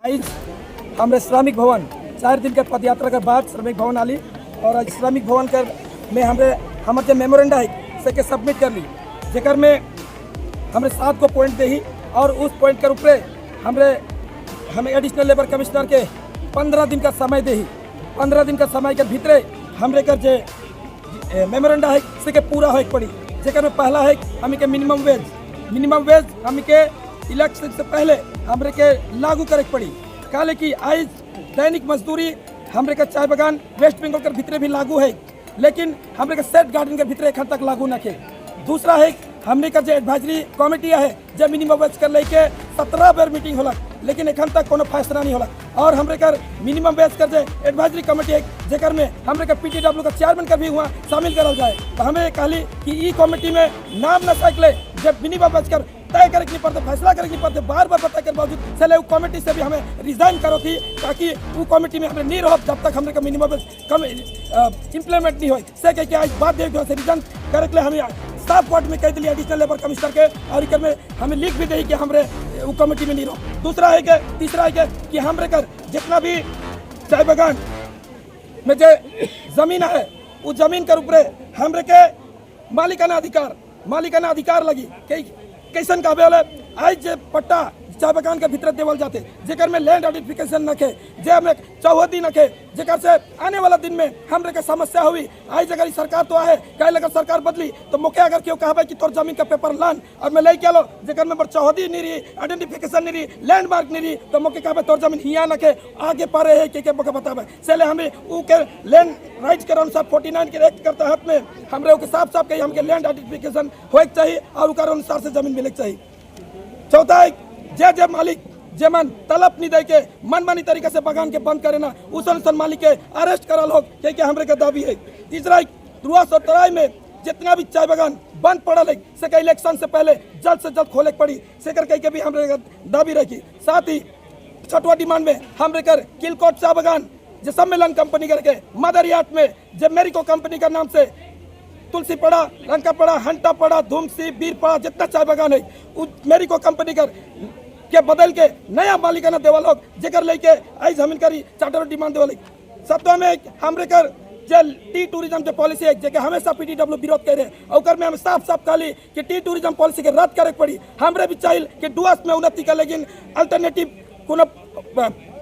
आज हमरे श्रमिक भवन 4 दिन के पदयात्रा के बाद श्रमिक भवन आली और आज श्रमिक भवन कर में हमरे हमर जो मेमोरेंडा है से के सबमिट कर ली, जेकर में हमरे सात गो पॉइंट दे और उस पॉइंट के ऊपर हमरे हमें एडिशनल लेबर कमिश्नर के 15 दिन का समय दे। 15 दिन का समय के भीतरे हमरे कर जे मेमोरेंडा है से के पूरा होए पड़ी, जेकर में पहला है हमें के मिनिमम वेज। मिनिमम वेज हमें के इलेक्शन से पहले हमरे के लागू करे के पड़ी। काले कि आज दैनिक मजदूरी हमरे के चाय बगान वेस्ट बंगाल के भीतरे भी लागू है, लेकिन हमरे के सेट गार्डन के भीतरे एखन तक लागू न के। दूसरा है, हमने का जो एडवाइजरी कमेटी है, जे मिनिमम वेज कर लेके 17 बेर मीटिंग होला, लेकिन एखन तक कोनो फैसला नहीं होला। और हमरे कर मिनिमम वेज कर जे एडवाइजरी कमेटी है, जेकर में हमरे के पीटीडब्ल्यू का चेयरमैन का भी हुआ शामिल करल जाए, तो हमें कहली कि ई कमेटी में नाम न सकले जब मिनिमम वेज कर तय करे के नहीं पड़ते, फैसला करे के नहीं पड़ते। बार बार बताए के बावजूद चले वो कमेटी से भी हमें रिजाइन करो थी, ताकि वो कमेटी में हमें नहीं रहो जब तक हमने का मिनिमम वेज कम इम्प्लीमेंट नहीं हो से कह के आज बात दे से रिजाइन करे के लिए हमें साफ वर्ड में कह दिली एडिशनल लेबर कमिश्नर के और एकर में हमें लिख भी दी कि हमरे वो कमेटी में नहीं रहो। दूसरा है कि, तीसरा है कि हमरे कर जितना भी चाय बगान में जो जमीन है, वो जमीन के ऊपर हमरे के मालिकाना अधिकार, मालिकाना अधिकार लगी। कैसन कहबे वाले, आज जे पट्टा चाय बगान के भीतर देवल जाते, जेकर में लैंड आइडेंटिफिकेशन न खे, जे में चौहदी न खे, जेकर से आने वाला दिन में हमरे के समस्या हुई। आज अगर ई सरकार तो आए, कहे अगर सरकार बदली तो मुखे अगर क्यों कहबे कि तोर जमीन का पेपर लान और मैं लेके आलो, जेकर में मोर चौहदी नहीं रही, आइडेंटिफिकेशन नहीं रही, लैंड मार्क नहीं रही, तो मुखे कहबे तोर जमीन हिया न के आगे पारे है के मुखे बताबे से हमें ऊ के लैंड राइट्स के अनुसार 49 के एक्ट करता हाथ में हमरे ऊ के साफ साफ कही हमके लैंड आइडेंटिफिकेशन होए के चाहिए और उकर अनुसार से जमीन मिले के चाहिए। चौथा है, जे जे मालिक जे मन तलब नहीं दे के मनमानी तरीका से बगान के बंद करे ना, उस अनुसार मालिक के अरेस्ट करल हो के हमरे के दाबी है। तीसरा, डुआस और तराई में जितना भी चाय बगान बंद पड़ल है, से के इलेक्शन से पहले जल्द से जल्द खोले के पड़ी, से कर कह के भी हमरे के दाबी रखी। साथ ही छठवा डिमांड में हमरे कर किलकोट चाय बगान जो सम्मेलन कंपनी करके, मदरियाट में जब मेरिको कंपनी का नाम से तुलसी पड़ा, लंका पड़ा, हंटा पड़ा, धूमसी, बीर पड़ा, जितना चाय बगान है, उ मेरिको कंपनी कर के बदल के नया मालिकाना देवा लोग, जेकर लेके आई जमीन करी चार्टर डिमांड देवा। सातवां में हमरे कर जे टी टूरिज्म जो पॉलिसी है, जेके हमेशा पीटीडब्ल्यू विरोध करे, और में हम साफ साफ कहली कि टी टूरिज्म पॉलिसी के रद्द करे के पड़ी। हमरे भी चाहिए कि डुआस में उन्नति कर, लेकिन अल्टरनेटिव कोनो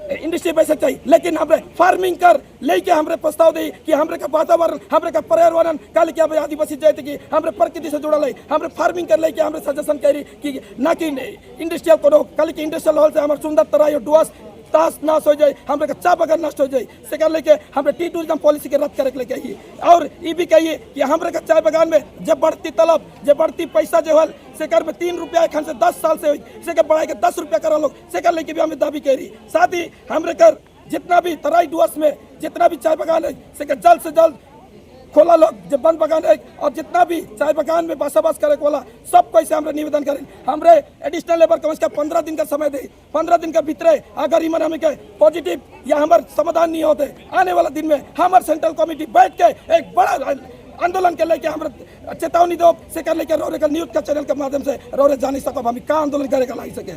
इंडस्ट्री पैसा चाहिए, लेकिन हमरे फार्मिंग कर लेके हमरे प्रस्ताव दी कि हमरे का वातावरण, हमरे का पर्यावरण, कल के अब आदिवासी जाते कि हमरे प्रकृति से जुड़ल है। हमरे फार्मिंग कर लेके हमरे सजेशन करी कि ना कि इंडस्ट्रियल कोनो, कल की इंडस्ट्रियल हॉल से हमार सुंदर तराई और डुआस तास नाश हो जाए, हमरे का चाय बगान नष्ट हो जाए। से कर लेके हमरे टी टूरिज्म पॉलिसी के रद्द करे के लेके आई। और ये भी कहिए कि हमरे का चाय बगान में जब बढ़ती तलब, जब बढ़ती पैसा जो है, से कर में 3 रुपया एखन से 10 साल से हुई, से कर बढ़ाए के 10 रुपया करा लोग, से कर लेके भी हमें दाबी करी। साथ ही हमरे कर जितना भी तराई डुअर्स में जितना भी चाय बगान है, से कर जल्द से जल्द खोला लोग जब बंद बगान है और जितना भी चाय बगान में बसोबास करे वाला सब कैसे हमरे निवेदन करें। हमरे एडिशनल लेबर कमिश्नर का 15 दिन का समय दे। 15 दिन के भीतर अगर इमन हमें के पॉजिटिव या हमारे समाधान नहीं होते, आने वाला दिन में हमारे सेंट्रल कमेटी बैठ के एक बड़ा आंदोलन के लेके हमरे चेतावनी दो। से कर लेके रौरे का न्यूज का चैनल के माध्यम से रौरे जानी सको हम का आंदोलन करे का लाई सके।